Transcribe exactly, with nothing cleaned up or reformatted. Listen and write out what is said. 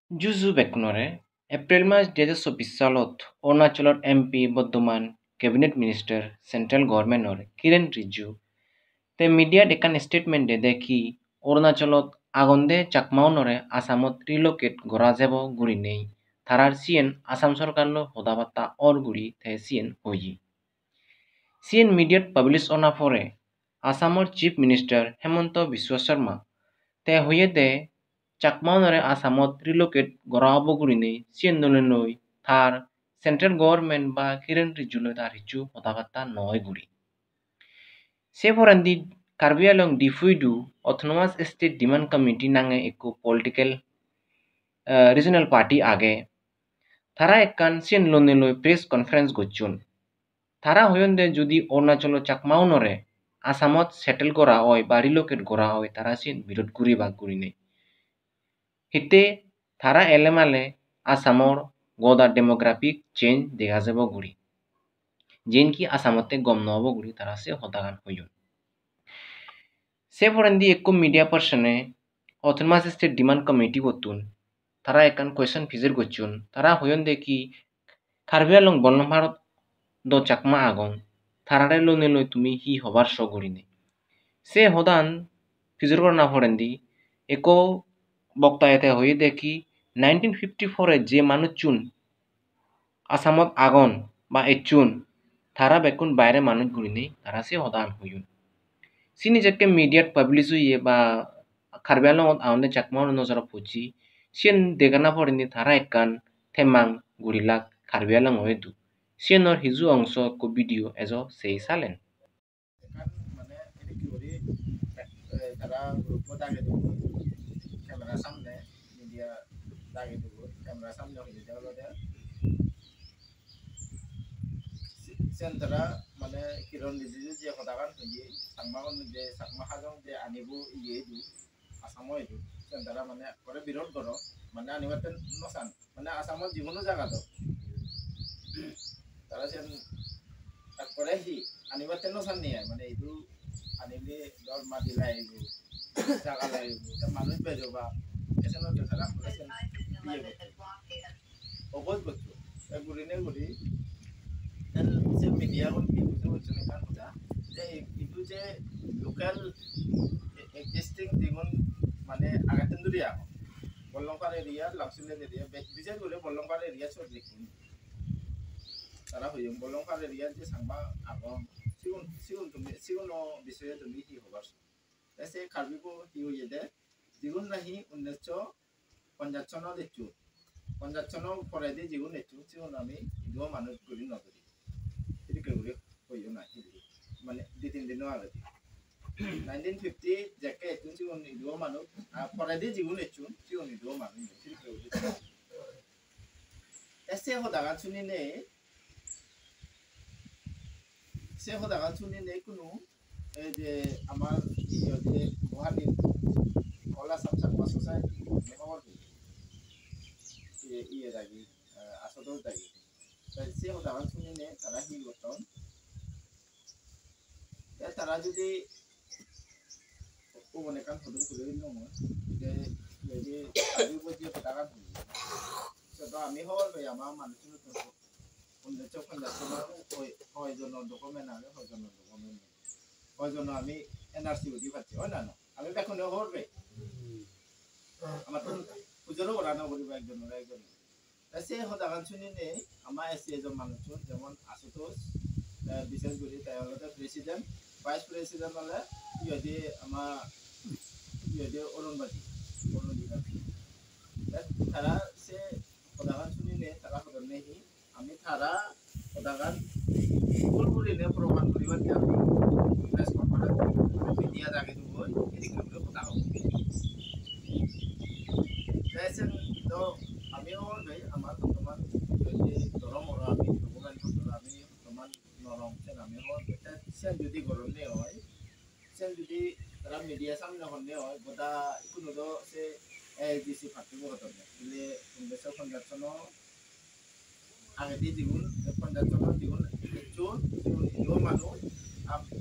Juju bekkunore. April mas dui hajar chobbish salot Arunachalor M P, bortoman Cabinet Minister, Central Government-or Kiren Rijiju, te media-t ekkan statement dede ki Arunachalot agonde Chakmaunore Assamot relocate gora jebo gurinei, tarar siyen Assam sorkar loi hoda batta or guri te siyen hoye. Siyen media-t publish ona pore Assamor Chief Minister Himanta Biswa Sarma te hoyede Chakmaunore Assamot relocate gora obo gurinei siyen loi tar central government ba Kiren Rijiju loi tar hissu hoda batta noi guri. Se porendi Karbi Anglong Diphu Idu Autonomous State Demand Committee nange ekko political, eh, regional party age. Tara ekkan siyen lonei loi press conference gocchon. Tara hoyonde judi Arunachalo Chakmaunore Assamot settle gora oi ba relocate gora oi, tara siyen birod guribak gurinei. Hitte tara ele male Assamor goda demographic change dega jebo guri. Jiyen ki Assamotte gom no obo guri tara se hodagan hoyon. Se porendi ekko media person-e Autonomous State Demand Committee-bottun tara ekkan question pijor gocchon. Tara hoyonde ki Karbi Anglong Bollongparot do Chakma agon, tarare lonei loi tumi hi hobar so gurinei. Se hodan pijor gorana porendi ekko boktaye te hoyede ki nineteen fifty-four-e je manuchun Assamot agon ba ecchon, tara bekkun baire manuj gurinei tara se hodan hoyon. Sini jekke media-t publish oye ba Karbi Anglongot agonde Chakma-uno nojorot pocche, siyen degana porendi tara ekkan temmang gurilak Karbi Anglongo idu. Siyenor hiju ongso ekko video ejo sei salen. Ekkan mane edokke guri ek-, eh, tara group-o dagedi camera samne, media dagedi camera samne hoyede olode. Si-, siyen tara mane Kiren Rijiju je hodagan hoye, Chakmagun je Chakma Hajong je anibo iye idu, Assamo idu, siyen tara mane ekkore birod goron, mane anibatte no san. Mane Assamot jiguno jagat o tara siyen ekkore hi anibatte no sanne ai, mane idu anile dor madi lagibo, jaga lagibo, te manuj bejoba, te senotte tara ekkore siyen iye gotton, oppose gotton. Te gurine guri, te se media gun hi bujo gocchon ekkan hoda, je idu je local existing jigun mane agettun duri agon, Bollongpar area, Langsullen area, be-, bises guri Bollongpar area sot likkun. Tara hoyon Bollongpar area je Changma agon, sigun, sigun tumi, siguno bisoye tumi hi hobar? Te se Karbibo hi hoyede, jigun nahi unnisso ponjash sono ecchon, ponjash sono poredi jigun ecchon, sigun ami iduo manuj guri no duri. Sedokke guri hoyon ai, mane di tin dino agedi. Nineteen fifty jekke ecchon sigun iduo manuj, ar poredi jigun ecchon sigun iduo manuj, sedokke guri. Te se hodagan suninei, se hodagan suninei hono ei je amar iye je Guwahati All Assam Chakma Society, ami hobor pei. Iye, iye dagi, eh, Ashutosh dagi. Te se hodagan suninei tara hi gotton? Te tara judi ubon ekkan hudu hudu nw oi, je, je, je, ami bo je hodagan hoye. Te do ami hobor pei ama manuchunotun unnisso ponjash sono hoi, hoi jono document age, hoi jono document nei. Hoi jono ami N R C udi pacchi, oi na no? Ami bekkune hobor pei. Amattun pujoro gora no puribo ekjonore ekjon. Te se hodagan suninei ama S C ejo manuchun, jemon Ashutosh, te bishes guri te olode president, vice president ole iye de ama iye de Arun Bajia, Arun Bajia. Te tara se hodagan suninei tara hodonne hi, ami tara hodagan bhul gurinei proman guribatte ami press conference, media dagedi goi, edokke guri hoda hobo. Te sen do ami hobor pei, amar bortoman je dhorom oro ami, Bhogoban Buddhor ami bortoman norong, sen ami hobor pei. Te sen judi goronne oi, sen judi tara media samne honne oi, goda ikkunu do se A I D C party bo hodonne. Bile unnisso ponjash sono agedi jigun, ponjash sono jigun ecchon, jigun idu manuj, ap-,